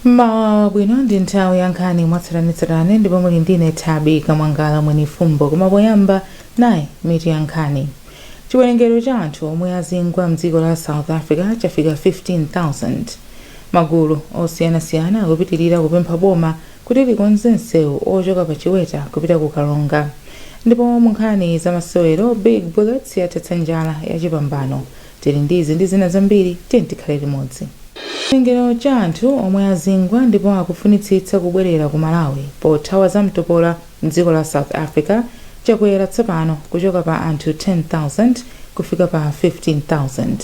Mmawa wabwino. Ndi nthawi ya nkhani mwatsatanetsatane ndipo muli ndine Thabi Kamwangala Mwenifumbo. Koma poyamba, nayi mitu ya nkhani. Chiwerengero cha anthu omwe azingwa mdziko la South Africa chafika 15,000. Magulu osiyanasiyana akupitirira kupempha boma kuti likonze msewu ochoka pa Chiweta kupita ku Karonga. Ndipo mu nkhani zamasewero, Big Bullets yathetsa njala yachipambano. Tili ndizi ndi zina zambiri, tiye tikhale limodzi. Chiwerengero cha anthu omwe azingwa ndipo akufunitsitsa kubwerera ku Malawi pothawa zamtopola mdziko la South Africa chakwera tsopano kuchoka pa anthu 10,000 kufika pa 15,000.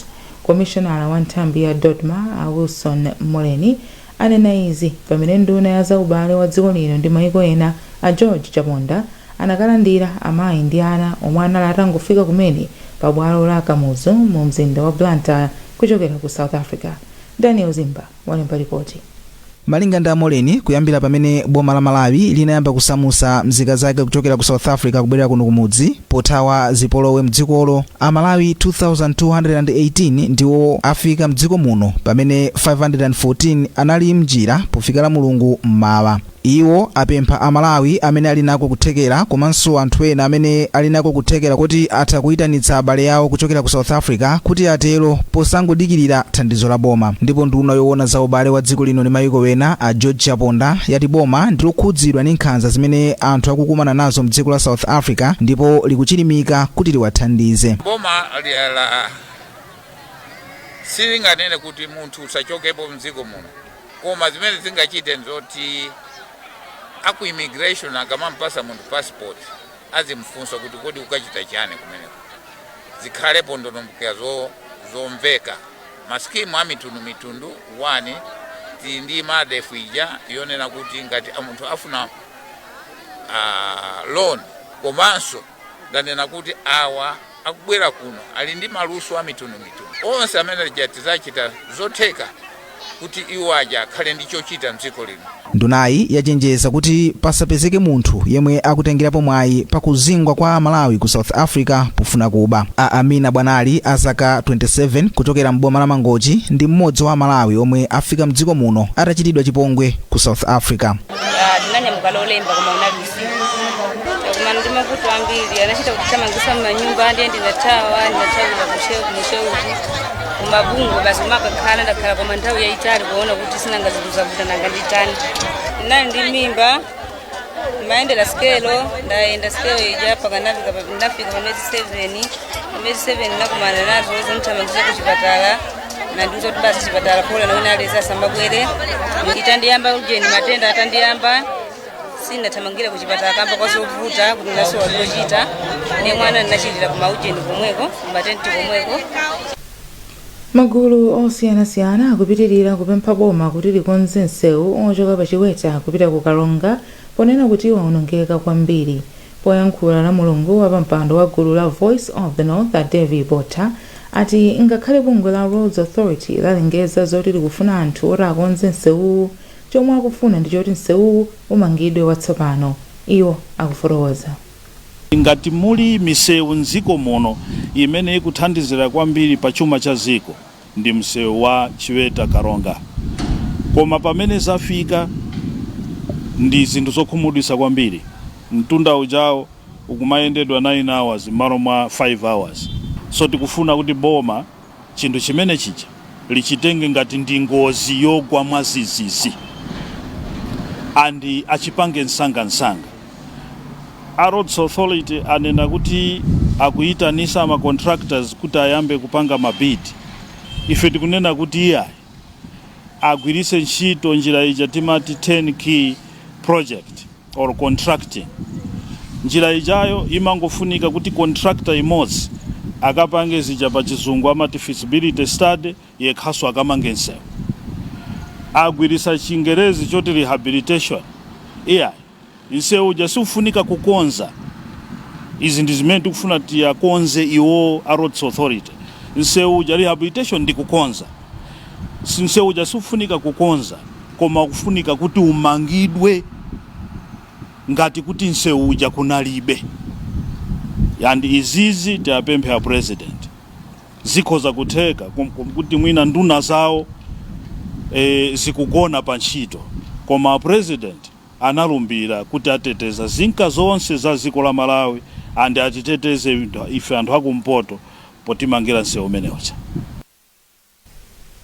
Komishonala wa nthambi ya DoDMA, a Wilson Moleni, anena izi pamene nduna ya zaubale wa dziko lino ndi maiko ena, a George Chaponda, anakalandira amayi ndi ana omwe anali atangofika kumene pa bwalo la Kamuzu mu mzinda wa Blantyre kuchokera ku South Africa. Daniel Zimba walemba ripoti. Malinga ndi Amoleni, kuyambira pamene boma la Malawi linayamba kusamutsa mzika zake kuchokera ku South Africa kubwerera kuno kumudzi pothawa zipolowe mdzikolo, Amalawi 2218 ndiwo afika mdziko muno, pamene 514 anali mnjira pofika la Mulungu mmawa. Iwo apempha Amalawi amene ali nako kuthekera komanso anthu ena amene ali nako kuthekera kuti atha kuyitanitsa abale awo kuchokera ku South Africa kuti atero, posangodikirira thandizo la boma. Ndipo nduna yoona za ubale wa dziko lino ndi mayiko ena, a George Chaponda, yati boma ndilokhudzidwa ndi nkhanza zimene anthu akukumana nazo mdziko la South Africa ndipo likuchilimika kuti liwathandize. Boma la silinganene kuti munthu usachokepo mdziko muno, koma zimene zingachite nzoti aku immigration akamampasa munthu passport azimfunsa kuti, "Kodi ukachita chani kumeneko?" Zikhalepo ndondomeko zomveka, ma scheme a mitundu mitundu. One, tili ndi MARDEF ija yonena kuti ngati munthu afuna loan. Komanso ndanena kuti awa akubwera kuno ali ndi maluso a mitundu mitundu onse amene aja tizachita zotheka kuti iwo aja akhale ndi chochita mdziko lino. Ndunayi yachenjeza kuti pasapezeke munthu yemwe akutengerapo mwayi pakuzingwa kwa Amalawi ku South Africa pofuna kuba. A Amina Bwanali, a zaka 27, kuchokera mboma la Mangochi, ndi mmodzi wa Amalawi omwe afika mdziko muno atachitidwa chipongwe ku South Africa. Tinanyamuka Lolemba, koma unali usiku. Takumana ndi mavuto ambiri, anachita kutithamangisa m'manyumba. Ndiye ndinathawa, ndinathawira kuMusheuti, kumabungo basi kumakakhala. Ndakhala koma nthawi yayitali kuona kuti sinanga zinthu zavuta, nanga nditani? Ndinali ndi mimba, ndimayendera sikelo, ndayenda sikelo ija paka ndafika pa miyezi 7. Pa miyezi 7 nakumana nazo zondithamangisa ku chipatala, nandiuza kuti basi chipatala pola nawina aleza asambabwere. Itandiyamba ujeni, matenda atandiyamba, sinathamangira ku chipatala kamba kwa zovuta kuti nasowa zochita. Ne mwana ndinachitira ku maujeni komweko, kumatenti komweko. Magulu osiyanasiyana akupitirira kupempha boma kuti likonze msewu ochoka pa Chiweta kupita ku Karonga, ponena kuti waonongeka kwambiri. Poyankhula la Mulungu, wapampando wa gulu la Voice of the North, a Davy Botha, ati ngakhale bungwe la Roads Authority lalengeza zoti likufuna anthu oti akonze msewuwu, chomwe akufuna ndi choti msewuwu umangidwe watsopano. Iwo akufotokoza. Ngati muli misewu mdziko muno imene ikuthandizira kwambiri pa chuma cha dziko, ndi msewu wa Chiweta Karonga. Koma pamene zafika ndi zinthu zokhumudwitsa kwambiri. Mtunda ujawo ukumayendedwa 9 hours m'malo mwa 5 hours. So tikufuna kuti boma chinthu chimene chija lichitenge ngati ndi ngozi yogwa mwadzidzidzi and achipange msangamsanga. A Roads Authority anena kuti akuyitanisa ma contractors kuti ayambe kupanga ma bid. Ife tikunena kuti iyayi, agwiritse ntchito njira ija timati turnkey project or contracting. Njira ijayo imangofunika kuti contractor imodzi akapange zija pa Chizungu amati feasibility study, yekhaso akamange msewu. Agwirisa Chingerezi choti rehabilitation. Iyayi, msewu uja siufunika kukonza. Izi ndi zimene tikufuna tiyakonze iwo a Roads Authority. Msewu uja, rehabilitation ndi kukonza. Msewu uja siufunika kukonza, koma kufunika kuti umangidwe ngati kuti msewu uja kunalibe. And izizi tiyapemphe a President, zikhoza kutheka kuti mwina nduna zawo zikugona pa ntchito, koma President analumbira kuti ateteza nzika zonse za dziko la Malawi and atiteteze ife anthu akumpoto potimangira msewu umenewu.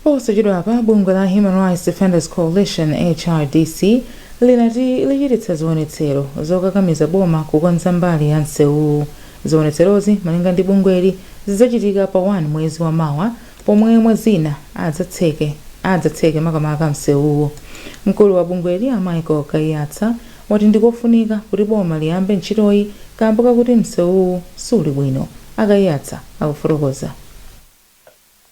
Posachedwapa, bungwe la Human Rights Defenders Coalition, HRDC, linati lichititsa zionetsero zokakamiza boma kukonza mbali ya msewuwu. Zionetserozi, malinga ndi bungweli, zidzachitika pa 1 mwezi wa mawa, pomwe mwazina adzatseke makamaka msewuwu. Mkulu wa bungweli, a Michael Kaiyatsa, wati ndikofunika kuti boma liyambe ntchitoyi kamba kakuti msewuwu suli bwino. A Kaiyatsa akufotokoza.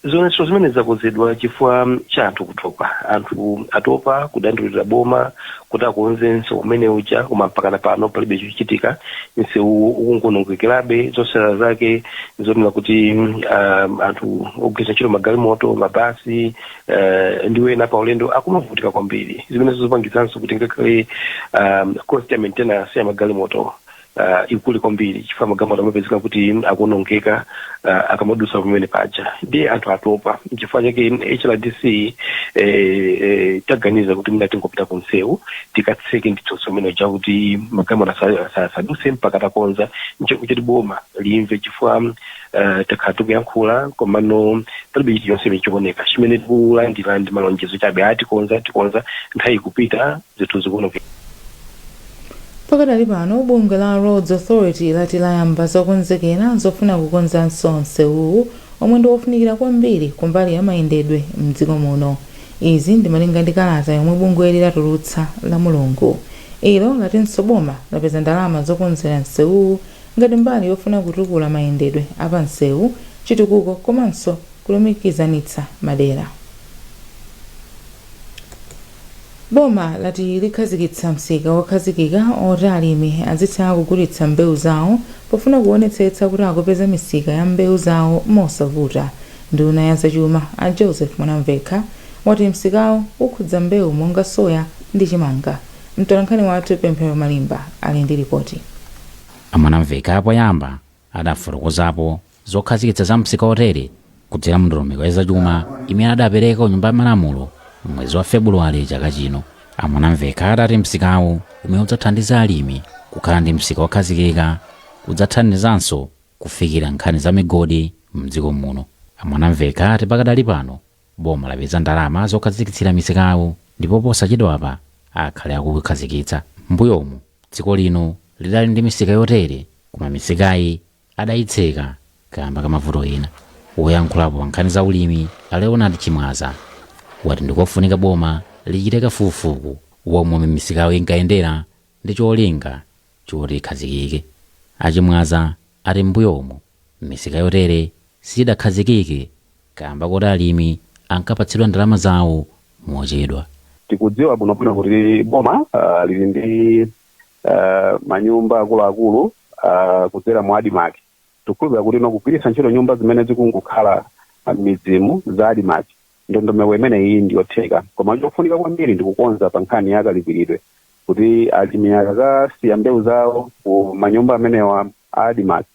Zionetsero zimene zakonzedwa chifukwa cha anthu kutopa. Anthu atopa kudandaulira boma kuti akonze msewu umene uja, koma mpakana pano palibe chochitika. Msewu ukungonongekerabe. Zotsatira zake nzonena kuti anthu ogwiritsa ntchito magalimoto, mabasi ndi ena pa ulendo akumavutika kwambiri, zimene zopangitsanso kuti ngakhale cost ya maintenance ya magalimoto ikuli kwambiri, chifukwa magalimoto amapezeka kuti akuonongeka akamadusa pamene paja. Ndiye anthu atopa, nchifukwa chake HRDC taganiza kuti mwina tingopita ku msewu tikatseke ndithu umene uja kuti magalimoto asaduse mpaka takonza, nchokuti boma limve, chifukwa takhala tikuyankhula komano palibe chilichonse chikuoneka. Chimene tikulandira ndi malonjezo chabe, atikonza, tikonza. Nthawi ikupita, zinthu zikuonongeka. Pakadali pano, bungwe la Roads Authority lati layamba zokonzekera zofuna kukonzanso msewuwu, omwe ndi wofunikira kwambiri kumbali ya mayendedwe mdziko muno. Izi ndi malinga ndi kalata yomwe bungweli latulutsa la Mulungu. Ilo latinso boma lapeza ndalama zokonzera msewuwu ngati mbali yofuna kutukula mayendedwe apamsewu, chitukuko komanso kulumikizanitsa madera. Boma lati likhazikitsa msika wokhazikika oti alimi azitha kugulitsa mbewu zawo, pofuna kuonetsetsa kuti akupeza misika ya mbewu zawo mosavuta. Nduna ya zachuma, a Joseph Mwanamvekha, wati msikawo ukhudza mbewu monga soya ndi chimanga. Mtolankhani wathu Pemphero Malimba ali ndi ripoti. A Mwanamvekha poyamba adafotokozapo zokhazikitsa za msika otere kudzera mu ndondomeko ya zachuma imene adapereka ku Nyumba ya Malamulo mwezi wa Febuluwale chaka chino. A Mwanamvekha adati msikawu, umene udzathandiza alimi kukhala ndi msika wokhazikika, udzathandizanso kufikira nkhani za migodi mdziko muno. A Mwanamvekha ati pakadali pano boma lapeza ndalama zokhazikitsira misikawu, ndipo posachedwapa akhale akukhazikitsa. Mbuyomu dziko lino lidali ndi misika yotere, koma misikayi adayitseka kamba ka mavuto ena. Woyankhulapo pa nkhani za ulimi, a Leonard Chimwaza, wati ndikofunika boma lichite kafukufuku womwe misikayo inkayendera ndi cholinga choti ikhazikike. A Chimwaza ati mbuyomu misika yotere sidakhazikike kamba koti alimi ankapatsidwa ndalama zawo mochedwa. Tikudziwa bwinobwino kuti boma lili ndi manyumba akuluakulu kudzera mu ADMARC. Tikukhulupirira kuti no kugwiritsa ntchito nyumba zimene zikungokhala m'midzimu za ADMARC, ndondomeko imeneyi ndiyotheka. Koma chofunika kwambiri ndi kukonza pa nkhani ya kalipiridwe, kuti alimi akakasiya mbewu zawo ku manyumba amenewa a ADMARC,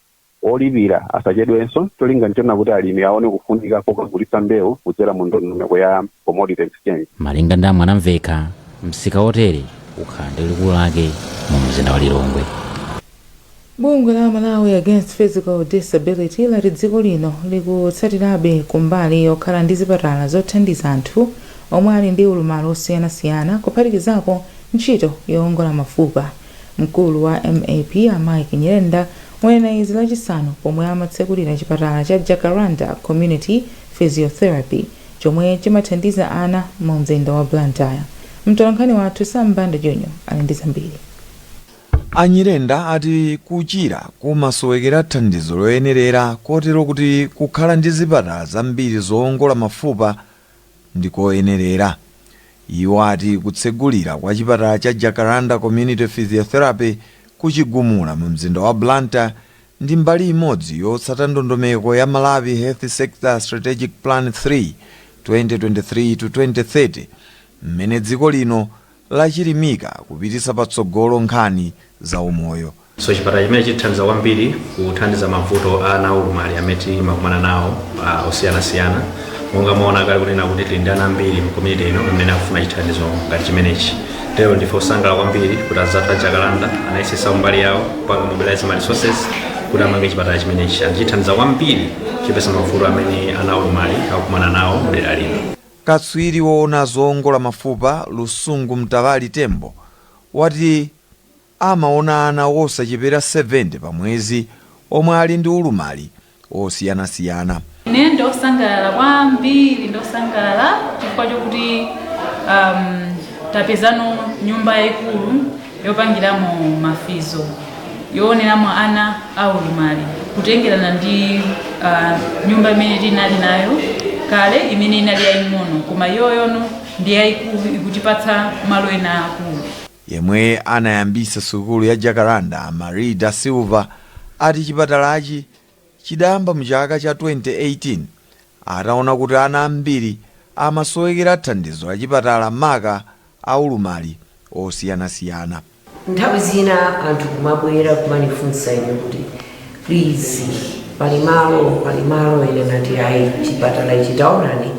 olipira asachedwenso. Cholinga nchona kuti alimi aone kufunika kokagulitsa mbewu kudzera mu ndondomeko ya commodity exchange. Malinga ndi a Mwanamvekha, msika wotere ukhala ndi likulu lake mu mzinda wa Lilongwe. Bungwe la Malawi Against Physical Disability lati dziko lino likutsatirabe kumbali yokhala ndi zipatala zothandiza anthu omwe ali ndi ulumali osiyanasiyana, kuphatikizapo ntchito yowongola mafupa. Mkulu wa MAP, a Mike Nyirenda, wanena izi Lachisanu pomwe amatsekulira chipatala cha Jacaranda Community Physiotherapy, chomwe chimathandiza ana mu mzinda wa Blantyre. Mtolankhani wathu Sambanda Junior ali ndi zambiri. A Nyirenda ati kuchira kumasowekera thandizo loyenerera, kotero kuti kukhala ndi zipatala zambiri zowongola mafupa ndikoyenerera. Iwo ati kutsegulira kwa chipatala cha Jacaranda Community Physiotherapy kuchigumula mu mzinda wa Blantyre ndi mbali imodzi yotsata ndondomeko ya Malawi Health Sector Strategic Plan 3 2023 to 2030, mmene dziko lino lachilimika kupititsa patsogolo nkhani za umoyo. So chipatala chimene chithandiza kwambiri kuthandiza mavuto a ana aulumali amene timakumana nawo osiyanasiyana. Monga mwaona kale kunena kuti tili ndi ana ambiri mu community ino amene akufuna chithandizo ngati chimenechi. Lero ndife osangalala kwambiri kuti anzathu a Jacaranda anayesesa mbali yawo kupanga mobilize ma resources kuti amange chipatala chimenechi. Achithandiza kwambiri kuchepetsa mavuto amene ana aulumali akukumana nawo mdera lino. Katswiri woona zoongola mafupa Lusungu Mtavali Tembo wati amaona ana osachepera 70 pa mwezi omwe ali ndi ulumali osiyanasiyana. Ine ndosangalala kwambiri, ndosangalala chifukwa chokuti tapezano nyumba yayikulu yopangiramo ma physio, yooneramo ana aulumali, kutengerana ndi nyumba imene tinali nayo kale imene inali yaying'ono, koma iyoyono ndi yayikulu, ikutipatsa malo ena akulu. Yemwe anayambisa sukulu ya Jacaranda, Marie da Silva, ati chipatalachi chidayamba mu chaka cha 2018 ataona kuti ana ambiri amasowekera thandizo la chipatala, maka aulumali osiyanasiyana. Nthawi zina anthu kumabwera kumanifunsa ine kuti, "Please, pali malo, pali malo?" Ine nati, "Ayi, chipatala ichi taonani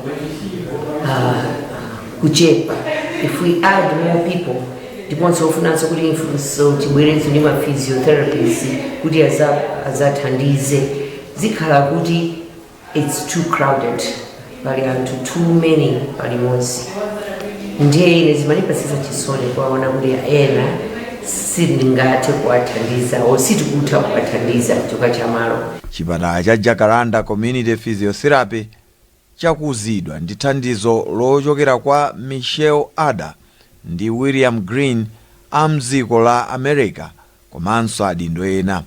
kuchepa. If we add more people, ndiponso ofunanso kuti infunso tibwerenso ndi ma physiotherapists kuti azathandize, zikhala kuti it's too crowded, pali anthu too many palimodzi." Ndiye ine zimandipatsa chisoni kuwaona kuti ena sindingathe kuwathandiza o sitikutha kuwathandiza chifukwa cha malo. Chipatala cha Jacaranda Community Physiotherapy chakuzidwa ndi thandizo lochokera kwa Michelle Ada ndi William Green a mdziko la America komanso adindo ena.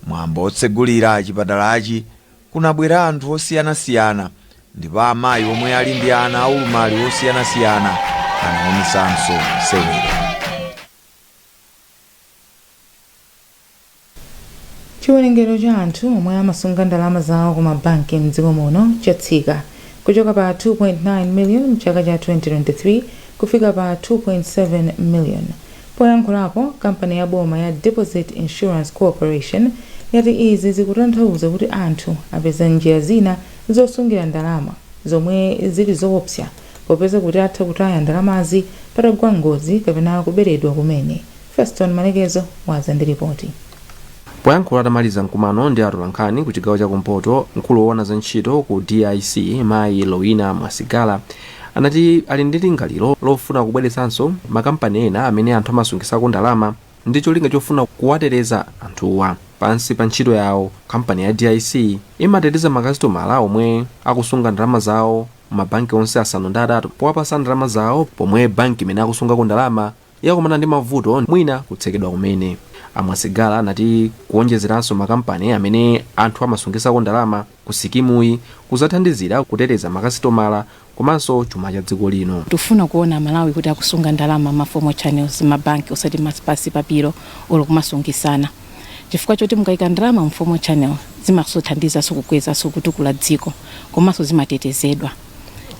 Mwambo otsegulira chipatalachi kunabwera anthu osiyanasiyana, ndipo amayi omwe ali ndi ana aulumali osiyanasiyana anaonesanso sewero. Chiwerengero cha anthu omwe amasunga ndalama zawo ku mabanki mdziko muno chatsika kuchoka pa 2.9 million mchaka cha 2023 kufika pa 2.7 million. Poyankhulapo, kampani ya boma ya Deposit Insurance Corporation yati izi zikutanthauza kuti anthu apeza njira zina zosungira ndalama zomwe zili zoopsa, popeza kuti atha kutaya ndalamazi patagwa ngozi kapena kuberedwa kumene. Feston Malekezo wadza ndi ripoti. Poyankhula atamaliza mkumano ndi atolankhani ku chigawo chakumpoto, mkulu woona za ntchito ku DIC, mayi Lowina Mwasigala, anati ali ndi lingaliro lofuna kubweretsanso makampani ena amene anthu amasungisako ndalama ndi cholinga chofuna kuwateteza anthuwa. Pansi pa ntchito yawo, kampani ya DIC imateteza makasitomala omwe akusunga ndalama zawo mabanki onse 8 powapasa ndalama zawo pomwe banki imene akusungako ndalama yakumana ndi mavuto, mwina kutsekedwa kumene. Amwasigala anati kuonjezeranso makampani amene anthu amasungisako ndalama ku sikimuyi kuzathandizira kuteteza makasitomala komanso chuma cha dziko lino. Tifuna kuona Malawi kuti akusunga ndalama ma formal channels, mabanki, osati pasi papiro olo kumasungisana, chifukwa choti mukayika ndalama mu formal channel zimasothandizanso kukwezanso kutukula dziko komanso zimatetezedwa.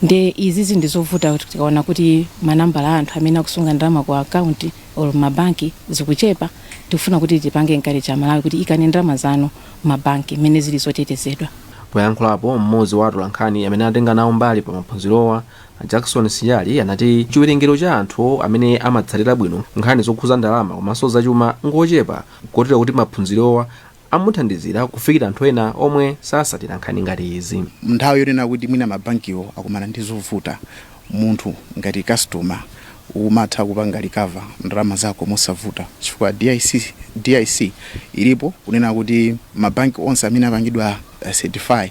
Nde izizi ndizovuta tikaona kuti manambala a anthu amene akusunga ndalama ku akaunti olo mabanki zikuchepa. Tikufuna kuti tipange encourage Amalawi kuti ikani ndalama zanu mabanki mmene zili zotetezedwa. Poyankhulapo mmodzi wa atolankhani amene atenga nawo mbali pa maphunzirowa, Jackson Siyali, anati chiwerengero cha anthu amene amatsatira bwino nkhani zokhuza ndalama komanso zachuma ngochepa, kotero kuti maphunzirowa amuthandizira kufikira anthu ena omwe sasatira nkhani ngati izi. Nthawi yonena kuti mwina mabankiwo akumana ndi zovuta, munthu ngati customer umatha kupanga recover ndalama zako mosavuta, chifukwa DIC ilipo kunena kuti mabanki onse amene apangidwa certify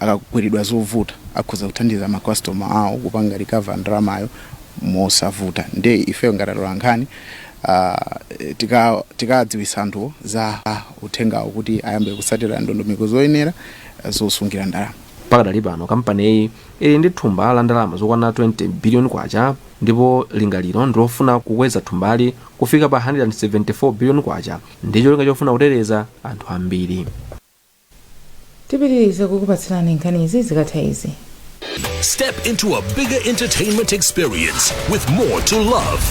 akagweredwa zovuta akhoza kuthandiza ma customer awo kupanga recover ndalamayo mosavuta. Ndiye ifeyo ngati atolankhani tikadziwitsa anthuwo za uthengawo kuti ayambe kutsatira ndondomeko zoyenera zosungira ndalama. Pakadali pano kampaniyi ili ndi thumba la ndalama zokwana 20 biliyoni kwacha, ndipo lingaliro ndilofuna kukweza thumbali kufika pa 174 biliyoni kwacha ndi cholinga chofuna kuteteza anthu ambiri. Tipitiriza kukupatsirani nkhanizi zikatha izi. Step into a bigger entertainment experience with more to love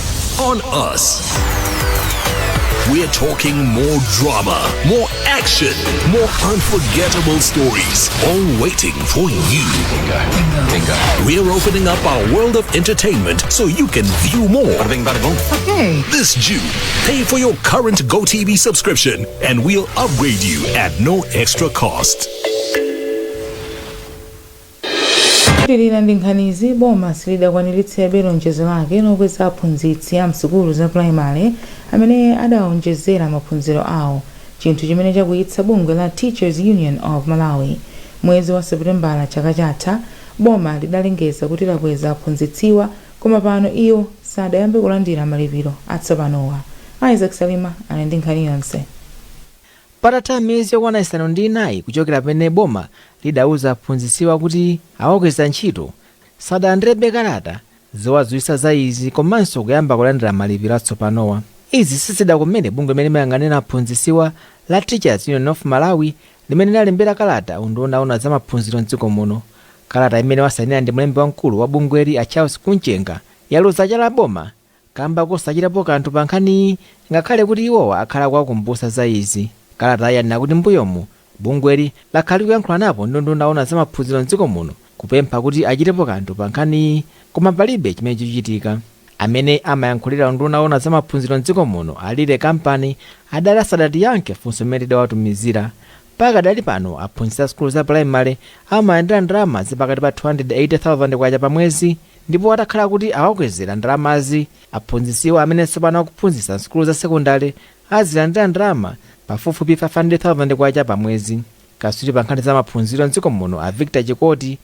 on us. We're talking more drama, more action, more unforgettable stories, all waiting for you. We're opening up our world of entertainment so you can view more. Okay. This June, pay for your current GoTV subscription and we'll upgrade you at no extra cost. Kupitirira ndi nkhanizi, boma silidakwaniritse lonjezo lake lokweza aphunzitsi a msukulu za pulaimale amene adawonjezera maphunziro awo, chinthu chimene chakwiyitsa bungwe la Teachers Union of Malawi. Mwezi wa Seputembala chaka chatha, boma lidalengeza kuti lakweza aphunzitsiwa, koma pano iwo sadayambe kulandira malipiro atsopanowa. Isaac Salima ali ndi nkhani yonse. Patatha miyezi yokwana 4 kuchokera pamene boma lidauza aphunzitsiwa kuti awakweza ntchito, sadalandirebe kalata zowadziwitsa za izi komanso kuyamba kulandira malipiro atsopanowa. Izi sizidakomere bungwe limene limayang'anira aphunzitsiwa la Teachers Union of Malawi, limene linalembera kalata unduna owona za maphunziro mdziko muno. Kalata imene wasainira ndi mlembi wamkulu wa bungweli a Charles Kunchenga yaloza chala boma kamba kosachitapo kanthu pa nkhaniyi, ngakhale kuti iwowa akhala kuwakumbutsa za izi. Kalata yanena kuti mbuyomu bungweli lakhala likuyankhula napo ndi unduna owona za maphunziro mdziko muno kupempha kuti achitepo kanthu pa nkhaniyi, koma palibe chimene chikuchitika. Amene amayankhulira unduna owona za maphunziro mdziko muno, alire kampani, adali asadatiyankhe funso limene tidawatumizira. Pakadali pano aphunzitsi a sukulu za primary amalandira ndalama zapakati pa 280,000 kwacha pa mwezi, ndipo atakhala kuti awakwezera ndalamazi, aphunzitsiwa amene tsopano akuphunzitsa sukulu za sekondari azilandira ndalama pafupifupi 500,000 kwacha pa mwezi. Katswiri pa nkhani za maphunziro mdziko muno a Victor Chikoti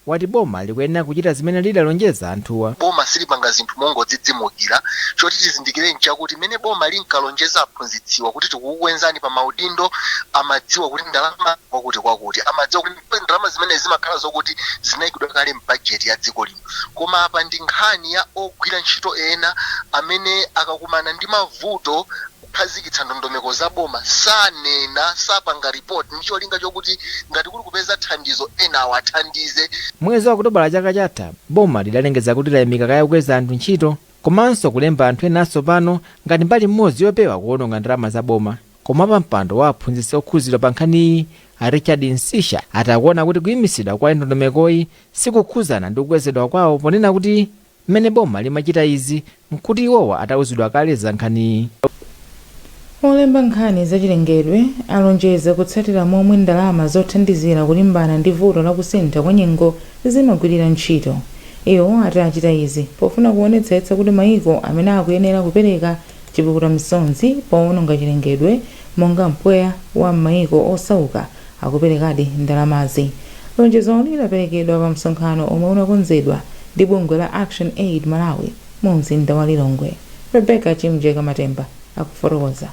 wati boma likuyenera kuchita zimene lidalonjeza anthuwa. Boma silipanga zinthu mongodzidzimukira. Choti tizindikire nchakuti mmene boma linkalonjeza aphunzitsiwa kuti tikukukwenzani pa maudindo, amadziwa kuti ndalama kwakuti kwakuti, amadziwa kuti ndalama zimene zimakhala zokuti zinayikidwa kale m'bajeti ya dziko lino. Koma apa ndi nkhani ya ogwira ntchito ena amene akakumana ndi mavuto kukhazikitsa ndondomeko za boma sanena, sapanga report ndi cholinga chokuti ngati kuli kupeza thandizo ena awathandize. Mwezi wa Okutobala chaka chatha, boma lidalengeza kuti layimika kaye kukweza anthu ntchito komanso kulemba anthu ena atsopano ngati mbali imodzi yopewa kuwononga ndalama za boma. Koma wapampando wa aphunzitsi okhuzidwa pa nkhaniyi a Richard Msisha ati akuona kuti kuyimitsidwa kwa ndondomekoyi sikukhuzana ndi kukwezedwa kwawo, ponena kuti mmene boma limachita izi nkuti iwowa atauzidwa kale za nkhaniyi. Olemba nkhani zachilengedwe alonjeza kutsatira momwe ndalama zothandizira kulimbana ndi vuto la kusintha kwa nyengo zimagwirira ntchito. Iwo ati achita izi pofuna kuonetsetsa kuti mayiko amene akuyenera kupereka chipukuta misonzi powononga chilengedwe monga mpweya wa m'mayiko osauka akuperekadi ndalamazi. Lonjezoli laperekedwa pa msonkhano omwe unakonzedwa ndi bungwe la Action Aid Malawi mu mzinda wa Lilongwe. Rebecca Chimjeka Matemba akufotokoza.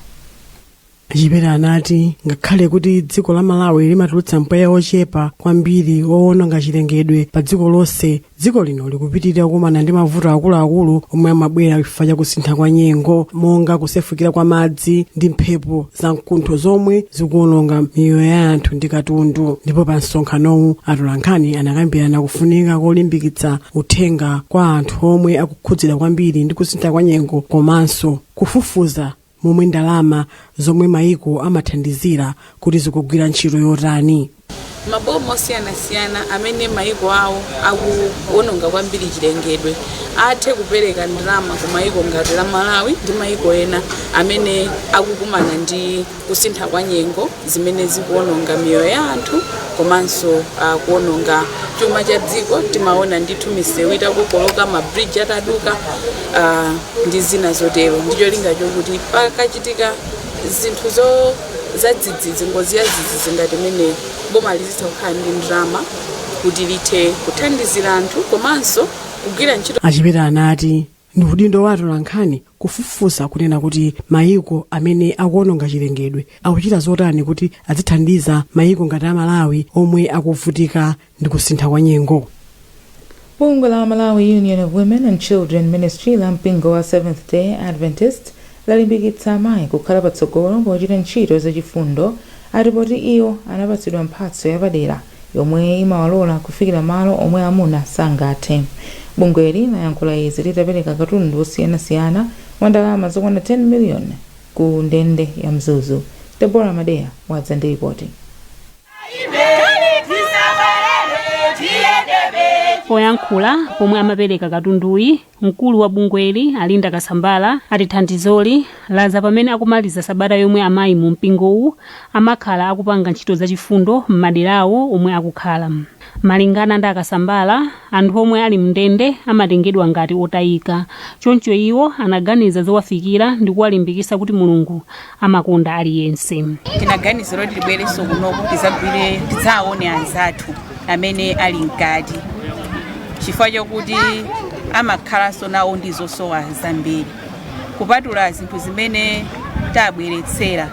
Chipeta anati ngakhale kuti dziko la Malawi limatulutsa mpweya wochepa kwambiri wowononga chilengedwe pa dziko lonse, dziko lino likupitirira kukumana ndi mavuto akuluakulu omwe amabwera chifukwa cha kusintha kwa nyengo, monga kusefukira kwa madzi ndi mphepo zamkuntho zomwe zikuwononga miyoyo ya anthu ndi katundu. Ndipo pa msonkhanowu atolankhani anakambirana kufunika kolimbikitsa uthenga kwa anthu omwe akukhudzidwa kwambiri ndi kusintha kwa nyengo komanso kufufuza momwe ndalama zomwe mayiko amathandizira kuti zikugwira ntchito yotani. Maboma osiyanasiyana amene mayiko awo akuwononga kwambiri chilengedwe athe kupereka ndalama ku mayiko ngati la Malawi ndi mayiko ena amene akukumana ndi kusintha kwa nyengo zimene zikuwononga miyoyo ya anthu komanso kuwononga chuma cha dziko. Timaona ndithu misewu itakokoloka, mabridge ataduka, ndi zina zotero, ndi cholinga chokuti pakachitika zinthu zo zadzidzidzi, ngozi ya dzidzidzi ngati imeneyo, boma lizitha kukhala ndi ndalama kuti lithe kuthandizira anthu komanso kugwira ntchito. Achipeta anati ndi udindo wa atolankhani kufufuza kunena kuti mayiko amene akuononga chilengedwe akuchita zotani kuti azithandiza mayiko ngati a Malawi omwe akuvutika ndi kusintha kwa nyengo. Bungwe la Malawi Union of Women and Children Ministry la mpingo wa Seventh Day Adventist lalimbikitsa amayi kukhala patsogolo pochita ntchito zachifundo, ati poti iwo anapatsidwa mphatso yapadera yomwe imawalola kufikira malo omwe amuna sangathe. Bungweli layankhula izi litapereka katundu osiyanasiyana wa ndalama zokwana 10 million Ku ndende ya Mzuzu. Deborah Madeya wadza ndi ripoti. Poyankhula pomwe amapereka katunduyi, mkulu wa bungweli Alinda Kasambala ati thandizoli laza pamene akumaliza sabata yomwe amayi mu mpingowu amakhala akupanga ntchito zachifundo m'maderawo omwe akukhala. Malingana ndi Akasambala, anthu omwe ali mndende amatengedwa ngati otayika, choncho iwo anaganiza zowafikira ndi kuwalimbikitsa kuti Mulungu amakonda aliyense. Tinaganizira kuti tibwerenso kunoko tizagwire, tidzaone anzathu amene ali mkati, chifukwa chokuti amakhalanso nawo ndi zosowa zambiri kupatula zinthu zimene tabweretsera,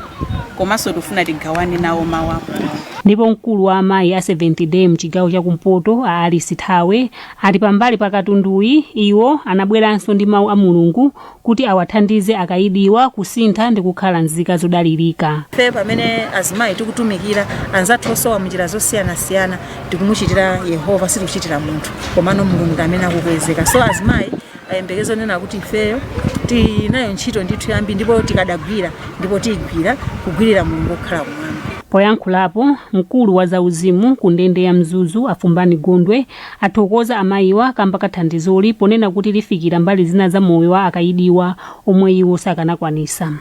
komanso tifuna tigawane nawo mawu a Mulungu. Ndipo mkulu wa amayi a Seventh Day mchigawo chakumpoto a Alice Thawe ati pambali pa katunduyi iwo anabweranso ndi mawu a Mulungu kuti awathandize akayidiwa kusintha ndi kukhala nzika zodalirika. Ife pamene azimayi tikutumikira anzathu osowa munjira zosiyanasiyana, tikumuchitira Yehova, sitikuchitira munthu, komano Mulungu amene akukwezeka. So azimayi ayembekeze nena kuti ifeyo tinayo ntchito ndithu yambiri, ndipo tikadagwira ndipo tiyigwira kugwirira Mulungu okhala kumwamba. Poyankhulapo, mkulu wa zauzimu ku ndende ya Mzuzu Afumbani Gondwe athokoza amayiwa kamba kathandizoli ponena kuti lifikira mbali zina za moyo wa akayidiwa omwe iwo sakanakwanisa.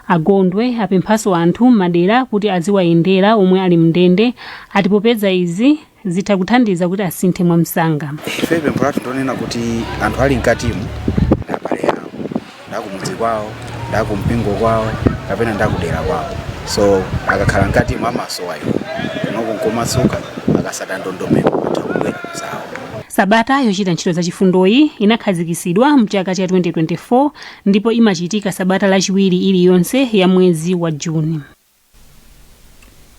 Agondwe apemphanso anthu m'madera kuti aziwayendera omwe ali mndende, ati popeza izi zitha kuthandiza kuti asinthe mwamsanga. Ife pempho lathu ndonena kuti anthu ali mkatimu ndi abale awo, ndakumudzi kwawo, ndakumpingo kwawo, kapena ndakudera kwawo, so akakhala mkatimu amasowa iwo. Kunoko nkomasuka, akasata ndondomeko atha kubwera kuzawo. Sabata yochita ntchito zachifundoyi inakhazikitsidwa mchaka cha 2024 ndipo imachitika sabata lachiwiri iliyonse ya mwezi wa Juni.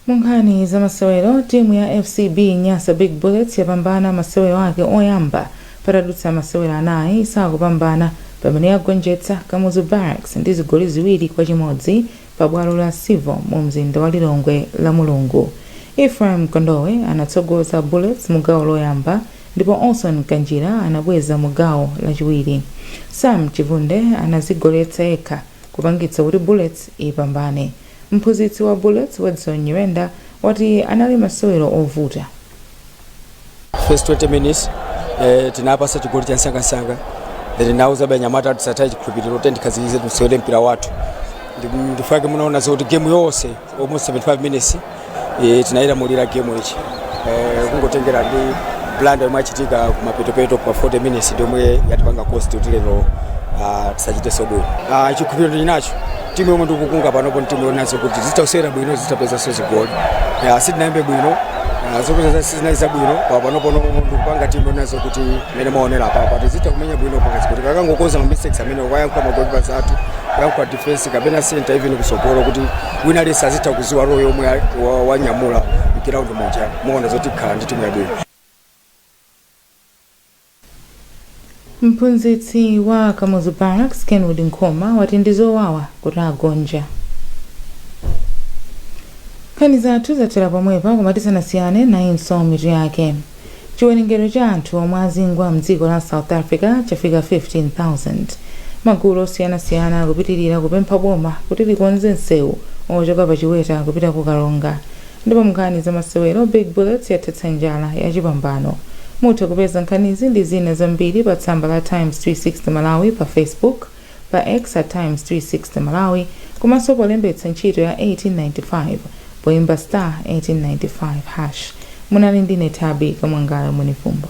Munkhani za masewero, timu ya FCB Nyasa Big Bullets yapambana masewero ake oyamba patadutsa masewero 4 isakupambana, pamene yagonjetsa Kamuzu Barracks ndi zigoli 2-1 pa bwalo la Civo mu mzinda wa Lilongwe la Mulungu. Ephraim Kondowe anatsogoza Bullets mu gawo loyamba ndipo Olson Kanjira anabweza mu gawo lachiwiri. Sam Chivunde anazigoletsa yekha kupangitsa kuti Bullets ipambane. Mphunzitsi wa Bullets Wedson Nyirenda wati anali masewero ovuta. First 20 minutes tinapasa chigoli cha nsangansanga, then nauza banyamata tisataye chikhulupiriro, tikhazikitse tusewere mpira wathu. Ndifake munaona zoti game yonse almost 75 minutes tinayilamulira game ichi, kungotengera ndi blunder yomwe achitika kumapetopeto pa 40 minutes ndiomwe yatipanga cost kuti lero tisachite bwino. Chikhulupiriro ndinacho, timu yomwe ndikukunga panopo ndi timu yonazo kuti zitawusewera bwino, zitapezanso zigoli. Sitinayambe bwino, zopeza sizinali zabwino, pa panopo ndikupanga timu yonazo kuti mmene mwaonera apapa tizitha kumenya bwino panga zigoli. Kakangokonza ma mistakes amene kuyankhula ma goalkeepers athu, kuyankhula defense kapena center, even kusogolo, kuti wina aliyense azitha kuziwa role yomwe wanyamula mground muja, muona zoti khala ndi timu yabwino. Mphunzitsi wa Kamuzu Barracks Kenwood Nkhoma wati ndi zowawa kuti agonja. Nkhani zathu zathera pomwepa, koma tisanasiyane nayinso mitu yake. Chiwerengero cha anthu omwe azingwa mdziko la South Africa chafika 15,000. Magulu osiyanasiyana akupitirira kupempha boma kuti likonze msewu ochoka pa Chiweta kupita ku Karonga. Ndipo nkhani za masewero, Big Bullets yathetsa njala ya chipambano. Mutha kupeza nkhanizi ndi zina zambiri pa tsamba la Times 360 Malawi pa Facebook, pa X at Times 360 Malawi, komanso polembetsa ntchito ya 1895 poimba star 1895 hash. Munali ndine Thabi Kamwangala Mwenifumbo.